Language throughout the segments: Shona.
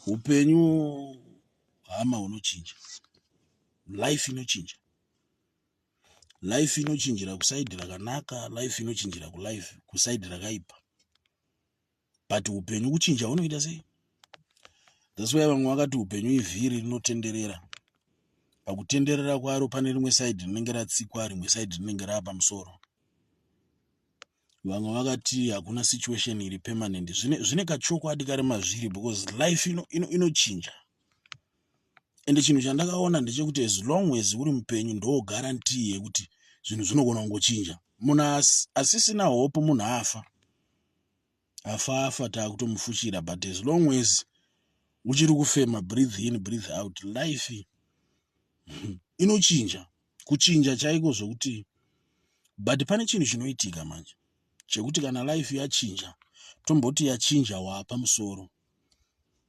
Upenyu, hama, hunochinja. Life inochinja. Life inochinjira kuside rakanaka, life inochinjira kulife kuside rakaipa, but upenyu kuchinja hunoita sei? That's why vamwe vakati upenyu ivhiri rinotenderera. Pakutenderera kwaro pane rimwe side rinenge ratsikwa, rimwe side rinenge raa pamusoro. Vamwe vakati hakuna situation iri permanent. Zvine kachokwadi kari mazviri, because life inochinja. Ende chinhu chandakaona ndechekuti as long as uri mupenyu, ndo guarantee yekuti zvinhu zvinogona kungochinja. Munhu asisina hope, munhu afa, afa, afa, taakutomufushira. But as long as uchiri kufema, breathe in, breathe out, life inochinja, kuchinja chaiko zvokuti. But pane chinhu chinoitika manje chekuti kana life yachinja, tomboti yachinja, waapa musoro,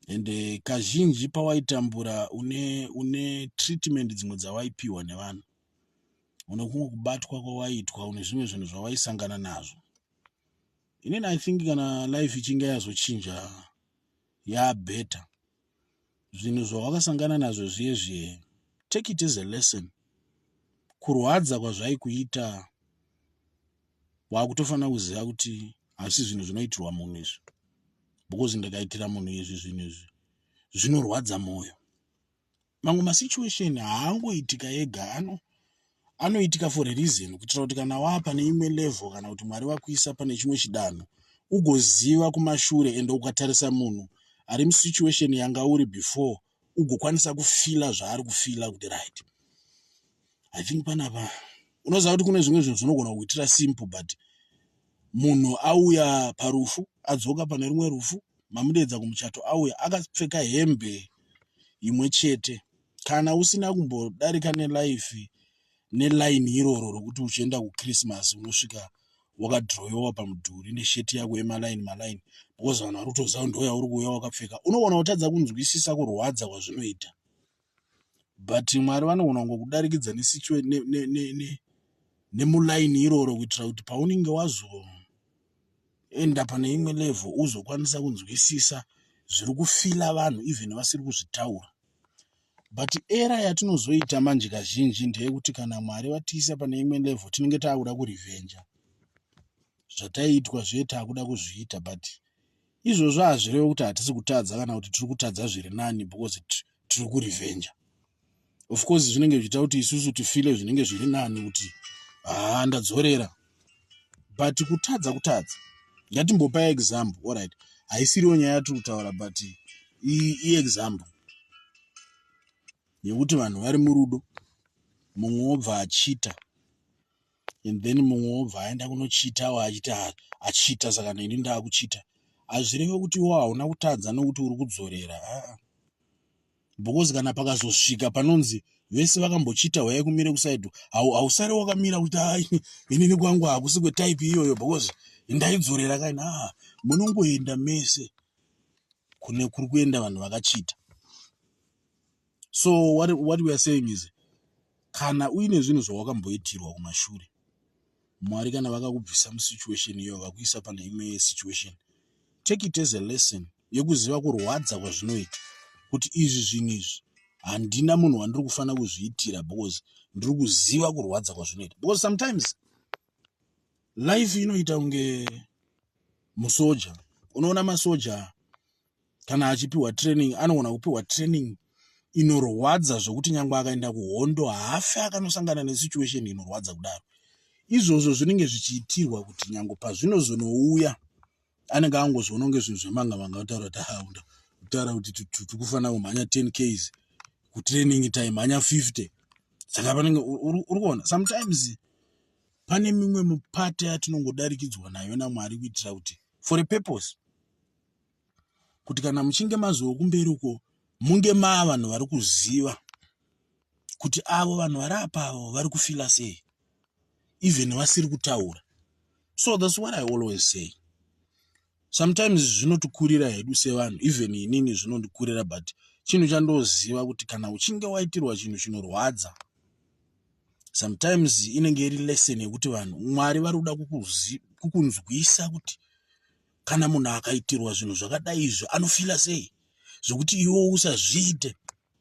ende kazhinji pawaitambura une treatment dzimwe dzawaipiwa nevanhu, une kumwe kubatwa kwawaitwa, une zvimwe zvinhu zvawaisangana nazvo. Inini I think kana life ichinge yazochinja, yabetter, zvinhu zvawakasangana nazvo zviye zviye, take it as a lesson. Kurwadza kwazvaikuita, wakutofanira kuziva kuti hasi zvinhu zvinoitirwa munhu izvi, because ndikaitira munhu izvi, zvinhu izvi zvinorwadza mwoyo. Mamwe masituation haangoitika ega, anoitika for a reason, kuitira kuti kana waa pane imwe level, kana kuti Mwari vakuisa pane chimwe chidanho, ugoziva kumashure, ende ukatarisa munhu ari musituation yanga uri before, ugokwanisa kufeela zvaari kufeela kuti right, I think panapa unoziva kuti kune zvimwe zvinhu zvinogona kuitira simple, but munhu auya parufu, adzoka pane rumwe rufu, mamudedza kumuchato, auya akapfeka hembe imwe chete. Kana usina kumbodarika nelife nelaini iroro rokuti uchienda kuChristmas unosvika wakadhirowewa pamudhuri nesheti yako yemalaini malaini, because vanhu vari kutoziva ndo yauri kuuya wakapfeka, unogona kutadza kunzwisisa kurwadza kwazvinoita. But Mwari vanogona kungokudarikidza nemulaini iroro kuitira kuti paunenge wazoenda pane imwe level, uzokwanisa kunzwisisa zviri kufeela vanhu, even vasiri kuzvitaura. But error yatinozoita manje kazhinji ndeyekuti kana Mwari vatiisa pane imwe level, tinenge taakuda kurevenja zvataiitwa zviye, taakuda kuzviita. But izvozvo hazvirevi kuti hatisi kutadza kana kuti tiri kutadza zviri nani because tiri kurevenja. Of course zvinenge zvichiita kuti isusu tifeele zvinenge zviri nani kuti haa, ndadzorera, but kutadza kutadza. Ngatimbopa example. Alright, haisiriwo nyaya yatiri kutaura, but iexample yekuti vanhu vari murudo, mumwe wobva achiita and then mumwe wobva aenda kunochitawo, achiti achiita, saka neni ndaakuchita. Hazvirevi kuti iwo hauna kutadza nokuti uri kudzorera, aa, because kana pakazosvika panonzi vese vakambochita, huyai kumire kuside, hausari wakamira kuti ai, inini kwangu hakusi kwetype iyoyo because ndaidzorera kaini. Aa, munongoenda mese kune kuri kuenda vanhu vakachita. So what we are saying is, kana uine zvinhu zvawakamboitirwa kumashure, Mwari kana vakakubvisa musituation iyoyo, vakuisa pane imwe situation, take it as a lesson yekuziva kurwadza kwazvinoita, kuti izvi zvinhu izvi handina munhu wandiri kufanira kuzviitira, because ndiri kuziva kurwadza kwazvinoita. Because sometimes life inoita kunge musoja. Unoona masoja kana achipiwa training, anogona kupiwa training inorwadza zvokuti nyange akaenda kuhondo, haafi akanosangana nesituation inorwadza kudaro. Izvozvo zvinenge zvichiitirwa kuti nyange pazvinozonouya, anenge angozoona kunge zvinhu zvemanga manga. Kutaura kuti kutaura kuti tikufanira kumhanya 10 ks, kutraining taimhanya 50, saka panenge uri kuona sometimes pane mimwe mupata yatinongodarikidzwa nayo naMwari kuitira kuti for a purpose, kuti kana muchinge mazova kumberi uko, munge maa vanhu vari kuziva kuti avo vanhu vari apavo vari kufeela sei, even vasiri kutaura. So that's what I always say. Sometimes zvinotikurira hedu sevanhu, even inini zvinondikurira, but chinhu chandoziva kuti kana uchinge waitirwa chinhu chinorwadza, sometimes inenge iri lesson yekuti vanhu, Mwari vari kuda kukunzwisa kuti kana munhu akaitirwa zvinhu zvakadai izvo, anofeela sei. Zvekuti iwe usazviite.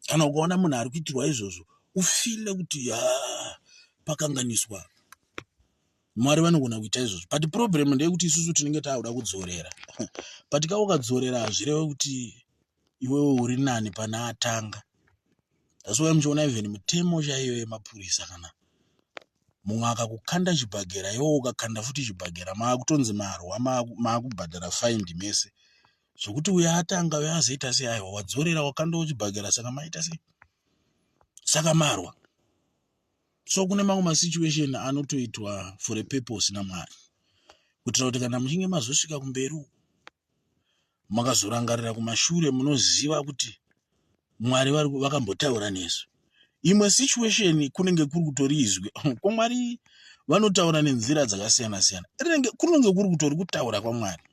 Kana ukaona munhu ari kuitirwa izvozvo, ufile kuti ha, pakanganiswa. Mwari vanogona kuita izvozvo, but problem ndeyekuti isusu tinenge taakuda kudzorera. But ka ukadzorera, hazvireve kuti iwewe uri nani pane atanga. That's why muchiona even mutemo chaiyo yemapurisa, kana mumwe akakukanda chibhagera, iwo ukakanda futi chibhagera, maakutonzi marwa, maakubhadhara fine mese. Zvokuti uyo atanga, uyo azoita sei? Aiwa, wadzorera, wakandawo chibhagera, saka maita sei? Saka marwa. So kune mamwe masituation anotoitwa for a purpose naMwari, kuitira kuti kana muchinge mazosvika kumberi, makazorangarira kumashure, munoziva kuti Mwari vakambotaura nesu. Imwe situation kunenge kuri kutori izwi kwaMwari. Vanotaura nenzira dzakasiyana siyana. Kunenge kuri kutori kutaura kwaMwari.